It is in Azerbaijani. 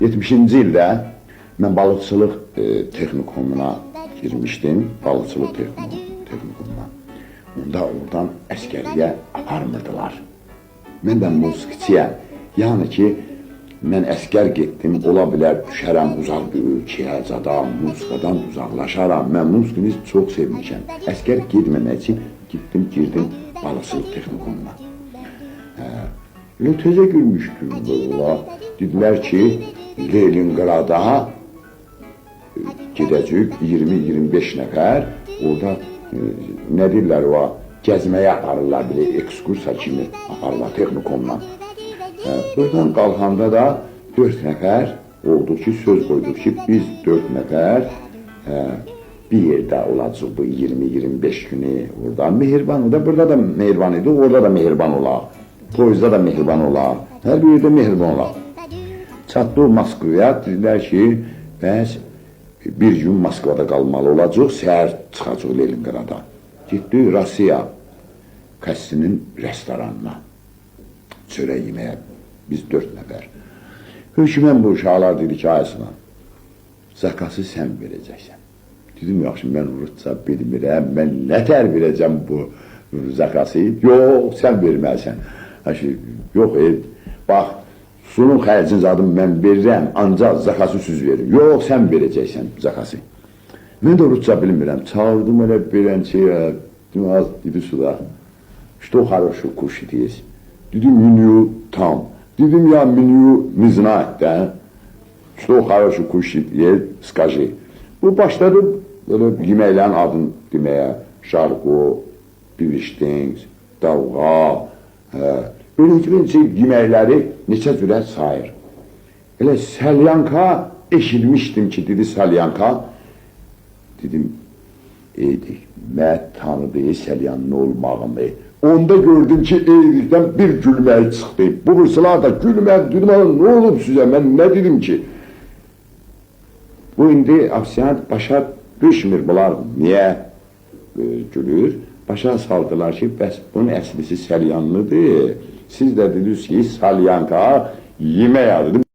70-ci ildə mən balıqçılıq texnikumuna girmişdim. Balıqçılıq texnikumuna. Onda oradan əskərliyə aparmırdılar. Mən də musiqiçiyəm. Yəni ki, mən əskər getdim, ola bilər düşərəm uzaq bir ölkəyə, zada, musiqadan uzaqlaşaram. Mən musiqini çox sevmişəm. Əskər getməmək üçün getdim, girdim balıqçılıq texnikumuna. Elə təzə girmişdim valla. Dedilər ki, Leningrada gedəcək 20-25 nəfər. Orada nə deyirlər o, gəzməyə aparırlar, belə ekskursiya kimi aparırlar texnikumdan. Buradan qalxanda da 4 nəfər oldu ki, söz qoyduq ki, biz 4 nəfər bir yerdə olacaq bu 20-25 günü orada. Mehriban da, burada da mehriban idi, orada da mehriban olaq. Poyuzda da mehriban olaq. Hər bir yerdə mehriban olaq. Çatdıq Moskvaya, dedilər ki, bəs bir gün Moskvada qalmalı olacaq, səhər çıxacaq Leningrada. Getdik Rusiya Kassinin restoranına. Çörək yeməyə. Biz 4 nəfər. Hökmən bu uşaqlar dedi ki, ay Aslan, zakası sən verəcəksən. Dedim, yaxşı, mən rusca bilmirəm, mən nətər verəcəm bu zakası? Yox, sən verməlisən. Yaxşı, yox, bax, sunun xərcin zadını mən verirəm, ancaq zakası süz verir. Yox, sən verəcəksən zakası. Mən də rusca bilmirəm. Çağırdım elə belənçi, dedim, az dedi suda. Что хорошо кушать есть? Dedim, меню там. Dedim, я меню не знать, да? Что хорошо кушать есть, скажи. Bu başladı belə yeməklərin adını deməyə. Şarko, bifşteks, davğa, birinci yeməkləri neçə cürə sayır. Elə salyanka eşitmişdim ki, dedi salyanka. Dedim, Eydik, mən tanıdığı salyanlı olmağımı. Onda gördüm ki, Eydikdən bir gülmək çıxdı. Bu burslar da gülmək, dedim, nə olub sizə, mən nə dedim ki? Bu indi ofisiant başa düşmür bunlar niyə gülür? Başa saldılar ki, bəs bunun əslisi salyanlıdır. Siz də dediniz ki, salyanka yemək adıdır.